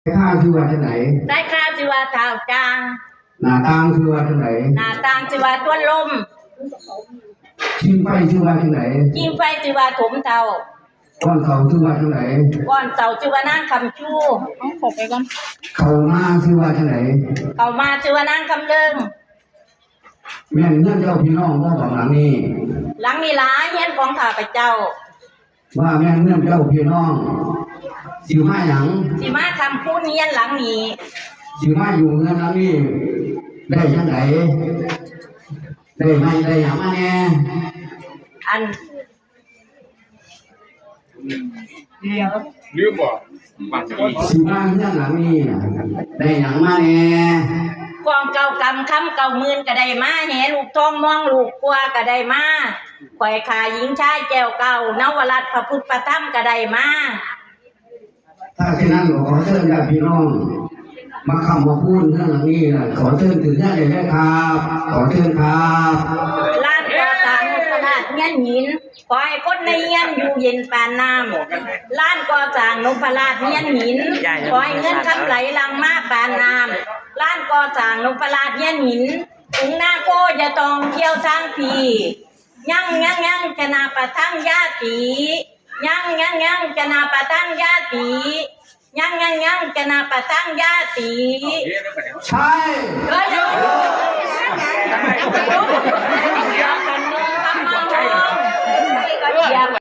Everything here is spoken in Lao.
ຂ້າຊື່ວ່າຈັ່ງໃດ? ໃຊ້ຂ້າຊື່ວ່າທ້າວຈາງ. ໜ້າຕ່າງຊື່ວ່າຈັ່ງໃດ? ໜ້າຕ່າງຊື່ວ່າສວນລົມ. ຊິງໄຟຊື່ວ່າຈັ່ງໃດ? ຊິງໄຟຊື່ວ່າຖົມເຕົາ. ກ້ອນເສົາຊື່ວ່າຈັ່ງໃດ? ກ້ອນເສົາຊື່ວ່ານາງຄຳຊູ. ເອົາເຂົ້າໄປກ່ອນ. ເຂົ້າມາຊື່ວ່າຈັ່ງໃດ? ເຂົ້າມາຊື່ວ່ານາງຄຳເລິງ. ແມ່ນເຮືອນເຈົ້າພີ່ນ້ອງບໍ່ ບັກຫຼັງນີ້? ຫຼັງນີ້ລະ ເຮືອນຂອງຂ້າພະເຈົ້າ. ວ່າແມ່ນເຮືອນເຈົ້າພີ່ນ້ອງ. ຊິມາຫຍັງ? ຊິມາຄ້ຳຄູນເຮືອນຫຼັງນີ້. ຊິມາຢູ່ເຮືອນຫຼັງນີ້ໄດ້ຈັ່ງໃດ? ໄດ້ໄມ້ໄດ້ຫຍັງມາແດ່? ອັນ ລືມບໍ່? ບາງທີ ຊິມາເຮືອນຫຼັງນີ້ນະ ໄດ້ຫຍັງມາແດ່? ກອງເກົ່າກຳຄຳເກົ່າໝື່ນກະໄດ້ມາ, ແຫລູກທອງມອງລູກກົວກະໄດ້ມາ, ຂ້ອຍຂ້າຍິງຊາຍແກ້ວເກົ້າ, ເນົາວະລັດພະພຸດພະທຳກະໄດ້ມາ. ຖ້າເຊັ່ນນັ້ນ ຂໍເຊີນຍາດພີ່ນ້ອງມາຄ້ຳມາຄູນເຮືອນຫຼັງນີ້ນະ, ຂໍເຊີນຂຶ້ນເຮືອນໄດ້ເລີຍຄັບ, ຂໍເຊີນຄັບ. ລ້ານກໍ່ສ້າງນົບພະລາດເຮືອນຫີນ, ຂໍໃຫ້ຄົນໃນເຮືອນຢູ່ເຢັນປານນ້ຳ. ລ້ານກໍ່ສ້າງນົບພະລາດເຮືອນຫີນ, ຂໍໃຫ້ເງິນຄຳໄຫຼຫຼັ່ງມາປານນ້ຳ. ລ້ານກໍ່ສ້າງນົບພະລາດເຮືອນຫີນ, ທົ່ງນາໂຄຢ່າຕ້ອງທ່ຽວທາງພີ້. ຍັງ ຍັງ ຍັງ ຈະນາປະທັງຍາຕີ, ຍັງ ຍັງ ຍັງ ຈະນາປະທັງຍາຕີ, ຍັງ ຍັງ ຍັງ ຈະນາປະທັງຍາຕີ. ໃຊ່. ເອີ ຢູ່. ຄຳມາຮ້ອງ.